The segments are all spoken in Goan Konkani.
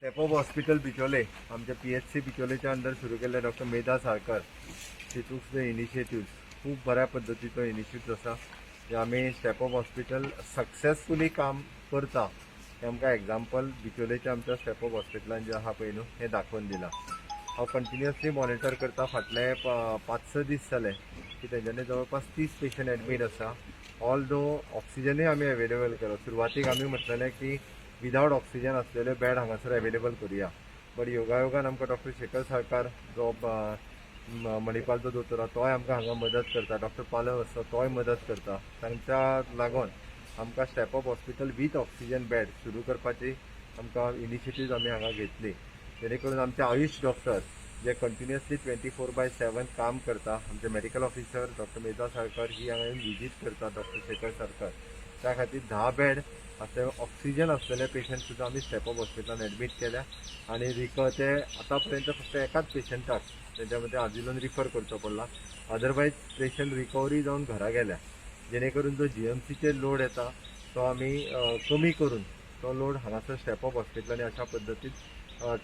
स्टेप अप हॉस्पिटल बिचोले, आमच्या पीएचसी बिचोलेच्या अंडर सुरू केल्ले. Doctor Medha Salkar, she took the initiative. खूब बऱ्या पद्दतीचो इनिशिएटीव आसा जे आमी स्टेप अप हॉस्पिटल सक्सेसफुली काम करता, हें आमकां एग्जाम्पल बिचोलेच्या आमच्या स्टेप अप हॉस्पिटलान जें आहा पळय न्हू, हें दाखोवन दिलां. हांव कंटिन्युअसली मॉनिटर करता. फाटले 5-6 दीस जाले की तेंच्यांनी जवळपास 30 पेशंट एडमीट आसा. ऑल दो ऑक्सिजनूय आमी अवेलेबल केलो. सुरवातीक आमी म्हटलेलें की विदावट ऑक्सिजन असलेले बेड हांगासर अवेलेबल करुया, बट योगायोगान आमकां डॉक्टर शेखर सरकार, जो मणिपालचो दोतोर आहा, तोय आमकां हांगा मदत करता. डॉक्टर पालव आसा, तोय मदत करता. तांच्या लागून आमकां step up hospital with oxygen bed सुरू करपाची आमकां इनिशिएटीव आमी हांगा घेतली, जेणे करून आमचे आयुष डॉक्टर जे कंटिन्युअसली 24/7 काम करता, आमचे मेडिकल ऑफिसर डॉक्टर मेधा साळकर ही हांगा येवन विजीट करता, डॉक्टर शेखर सरकार, त्या खातीर 10 बेड असे ऑक्सिजन असलेले पेशंट सुद्दां आमी स्टेप अप हॉस्पिटलान एडमीट केल्या आनी ते आतां पर्यंत फक्त एकाच पेशंटाक तेंच्या मध्ये आजिलोन रिफर करचो पडला. अदरवायज पेशंट रिकवरी जावन घरा गेल्या, जेणे करून जो जीएमसीचेर लोड येता तो आमी कमी करून तो लोड हांगासर स्टेप अप हॉस्पिटलांनी अशा पद्दतीन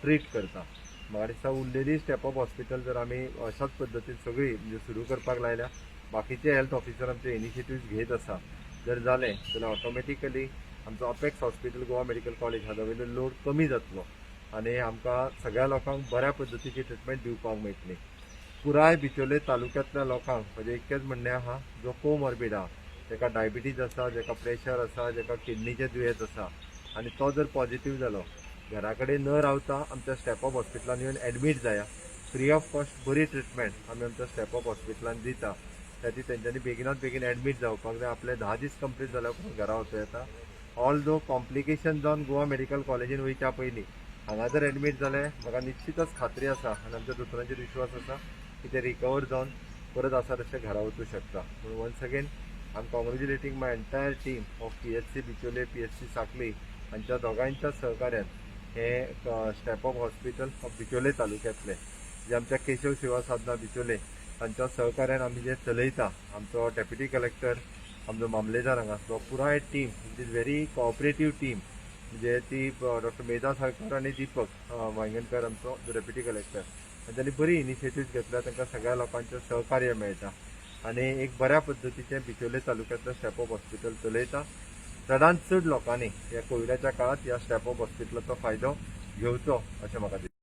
ट्रीट करता. म्हाका दिसता, उरलेली स्टेप अप हॉस्पिटल जर आमी अशाच पद्दतीन सगळी म्हणजे सुरू करपाक लायल्या, बाकीचे हेल्थ ऑफिसर आमचे इनिशिएटीव घेत आसा, जर जालें जाल्यार ऑटोमॅटिकली आमचो apex hospital Goa medical college हाजो वयलो लोड कमी जातलो आनी आमकां सगळ्या लोकांक बऱ्या पद्दतीची ट्रिटमेंट दिवपाक मेळटली. पुराय बिचोले तालुक्यांतल्या लोकांक म्हजें इतकेंच म्हणणें आहा, जो कोमॉर्बीड आहा, जाका डायबिटीज आसा, जाका प्रेशर आसा, जाका किडनीचें दुयेंत आसा आनी तो जर पॉझिटीव जालो, घरा कडेन न रावता आमच्या स्टेप अप हॉस्पिटलान येवन एडमीट जाया. फ्री ऑफ कॉस्ट बरी ट्रिटमेंट आमी आमच्या स्टेप अप हॉस्पिटलान दिता. त्या खातीर तेंच्यांनी बेगिनात बेगीन एडमीट जावपाक जाय. आपले 10 दीस कंप्लीट जाल्या उपरांत घरा वचूं येता. ऑल दो कॉम्प्लिकेशन जावन गोवा मेडिकल कॉलेजीन वयच्या पयलीं हांगा जर एडमीट जाले, म्हाका निश्चितच खात्री आसा आनी आमच्या दोतोरांचेर विश्वास आसा की ते रिकवर जावन परत आसा तशें घरा वचूं शकता. म्हणून once again I am congratulating my entire team of PHC Bicholim, PHC Sanquelim. हांच्या दोगांयच्या सहकार्यान हे स्टेप अप हॉस्पिटल ऑफ बिचोले तालुक्यांतले जे आमच्या केशव सेवा साधना बिचोले तांच्या सहकार्यान आमी जे चलयता, आमचो डेप्युटी कलेक्टर, आमचो मामलेदार, हांगा जो पुराय team, it is very cooperative team. म्हणजे ती डॉक्टर मेधा साळकर आनी दीपक वांयगणकर, आमचो डेप्युटी कलेक्टर, तांच्यांनी बरी इनिशिएटीव घेतल्या. तांकां सगळ्या लोकांचें सहकार्य मेळटा आनी एक बऱ्या पद्दतीचें बिचोले तालुक्यांतलें स्टेप अप हॉस्पिटल चलयता. चडांत चड लोकांनी ह्या कोविडाच्या काळात ह्या स्टेप अप हॉस्पिटलाचो फायदो घेवचो अशें म्हाका दिसता.